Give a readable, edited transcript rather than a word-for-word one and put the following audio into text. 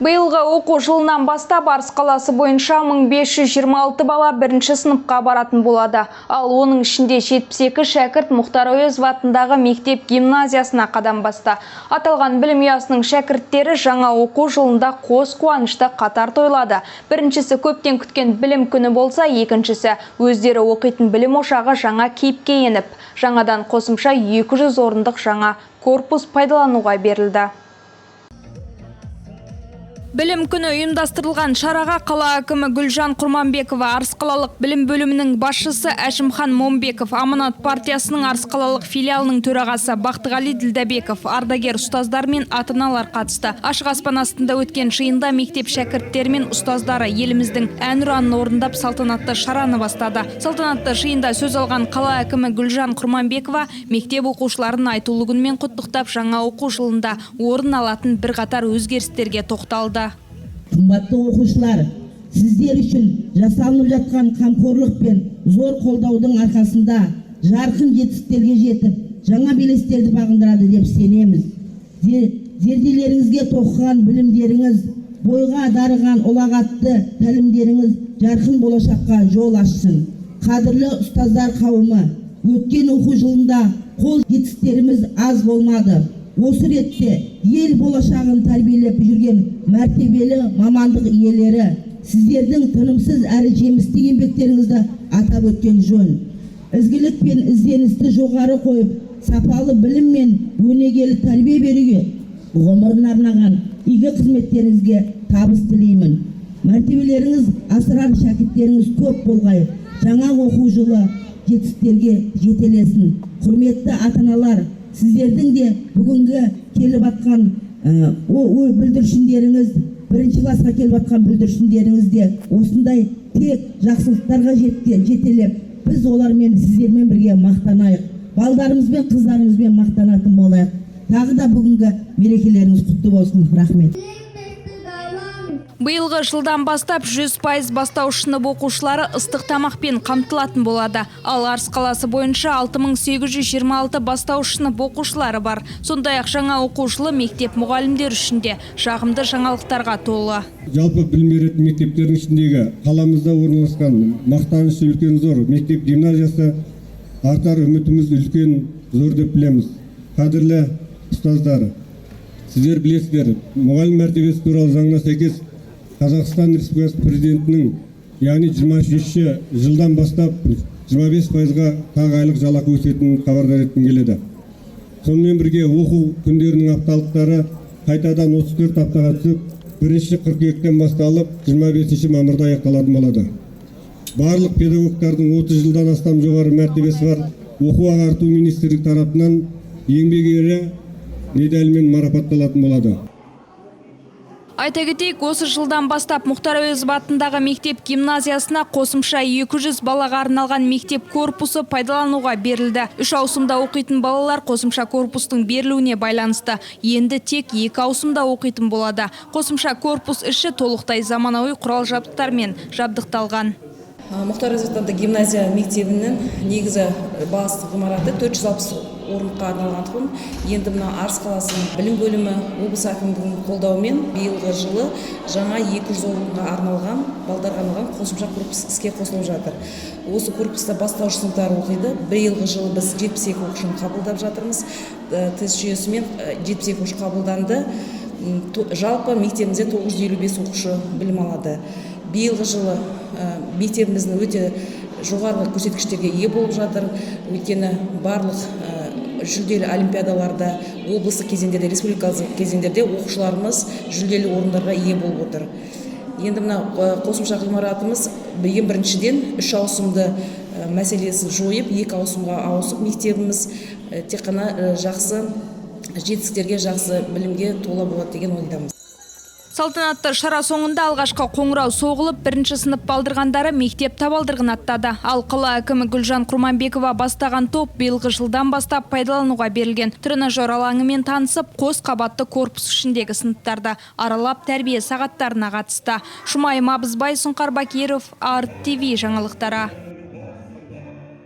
Биылғы оқу жылынан бастап Арыс қаласы бойынша 1526 бала бірінші сыныпқа баратын болады. Ал оның ішінде 72 шәкірт Мұхтар Әуезов атындағы мектеп гимназиясына қадам басты. Аталған білім ұясының шәкірттері жаңа оқу жылында қос қуанышты қатар тойлады. Біріншісі көптен күткен білім күні болса, екіншісі өздері оқитын білім ошағы жаңа кейіпке еніп, жаңадан қосымша 200 орындық жаңа корпус пайдалануға берілді. Білім күні ұйымдастырылған шараға қала әкімі Гүлжан Құрманбекова, Арыс қалалық білім бөлімінің басшысы Әшімхан Момбеков, Аманат партиясының Арыс қалалық филиалының төрағасы Бақтығали Ділдәбеков, ардагер ұстаздар мен ата-аналар қатысты. Ашық аспан астында өткен жиында мектеп шәкірттері мен ұстаздары еліміздің әнұранын орындап, салтанатты шараны бастады. Салтанатты жиында сөз алған қала әкімі Гүлжан Құрманбекова мектеп оқушыларын айтулы күнмен құттықтап, жаңа оқу жылында орын алатын бірқатар өзгерістерге тоқталды. Қымбатты оқушылар, сіздер үшін жасалынып жатқан қамқорлық пен зор қолдаудың арқасында жарқын жетістіктерге жетіп, жаңа белестерді бағындырады деп сенеміз. Зерделеріңізге тоқыған білімдеріңіз, бойға дарыған ұлағатты тәлімдеріңіз жарқын болашаққа жол ашсын. Қадірлі ұстаздар қауымы, өткен оқу жылында қол жетістіктеріміз аз болмады. Осы ретте ел болашағын тәрбиелеп жүрген мәртебелі мамандық иелері, сіздердің тынымсыз әрі жемісті еңбектеріңізді атап өткен жөн. Ізгілік пен ізденісті жоғары қойып, сапалы білім мен өнегелі тәрбие беруге ғұмырын арнаған игі қызметтеріңізге табыс тілеймін. Мәртебелеріңіз асырар шәкірттеріңіз көп болғай, жаңа оқу жылы жетістіктерге жетелесін. Құрметті ата-аналар, сіздердің де бүгінгі келіп атқан бүлдіршіндеріңіз, бірінші классқа келіп атқан бүлдіршіндеріңіз де осындай тек жақсылықтарға жетелеп, біз олармен, сіздермен бірге мақтанайық, балдарымызбен, қыздарымызбен мақтанатын болайық. Тағы да бүгінгі мерекелеріңіз құтты болсын, рахмет. Биылғы жылдан бастап 100% бастауыш сынып оқушылары ыстық тамақпен қамтылатын болады. Ал Арыс қаласы бойынша 6826 бастауыш сынып оқушылары бар. Сондай-ақ жаңа оқу жылы мектеп мұғалімдері үшін де жағымды жаңалықтарға толы. Жалпы білім беретін мектептердің ішіндегі қаламызда орналасқан мақтаныш үлкен зор мектеп гимназиясы артар үмітіміз үлкен зор деп білеміз. Қадірлі ұстаздар, сіздер білесіздер, мұғалім мәртебесі туралы заңына сәйкес Қазақстан Республикасы президентінің, яғни 23-ші жылдан бастап 25%-ға тағы айлық жалақы өсетінін хабардар еткім келеді. Сонымен бірге оқу күндерінің апталықтары қайтадан 34 аптаға түсіп, 1 қыркүйектен басталып, 25 мамырда аяқталатын болады. Барлық педагогтардың 30 жылдан астам жоғары мәртебесі бар оқу ағарту министрлігі тарапынан Еңбек Ері медалімен марапатталатын болады. Айта кетейік, осы жылдан бастап Мұхтар Әуезов атындағы мектеп гимназиясына қосымша 200 балаға арналған мектеп корпусы пайдалануға берілді. Үш ауысымда оқитын балалар қосымша корпустың берілуіне байланысты енді тек екі ауысымда оқитын болады. Қосымша корпус іші толықтай заманауи құрал жабдықтармен жабдықталған. Мұхтар Әуезов атындағы гимназия мектебінің негізі басты ғимараты 460 орындыққа арналған тұғын. Енді мына Арыс қаласының білім бөлімі, облыс әкімдігінің қолдауымен биылғы жылы жаңа 200 орынға арналған, балдарға арналған қосымша корпус іске қосылып жатыр. Осы корпуста бастауыш сыныптар оқиды. Биылғы жылы біз 72 оқушыны қабылдап жатырмыз. Тест жүйесімен 72 оқушы қабылданды. Жалпы мектебімізде 955 оқушы білім алады. Биылғы жылы мектебіміздің өте жоғарғы көрсеткіштерге ие болып жатыр, өйткені барлық жүлделі олимпиадаларда, облыстық кезеңдерде, республикалық кезеңдерде оқушыларымыз жүлделі орындарға ие болып отыр. Енді мына қосымша ғимаратымыз ең біріншіден үш ауысымды мәселесін жойып, екі ауысымға ауысып, мектебіміз тек қана жақсы жетістіктерге, жақсы білімге тола болады деген ойдамыз. Салтанатты шара соңында алғашқы қоңырау соғылып, бірінші сынып балдырғандары мектеп табалдырығын аттады. Ал қала әкімі Гүлжан Құрманбекова бастаған топ биылғы жылдан бастап пайдалануға берілген тренажер алаңымен танысып, қос қабатты корпус ішіндегі сыныптарды аралап, тәрбие сағаттарына қатысты. Шумай Мабызбай, Сұңқар Бакиров, Арт ТВ жаңалықтары.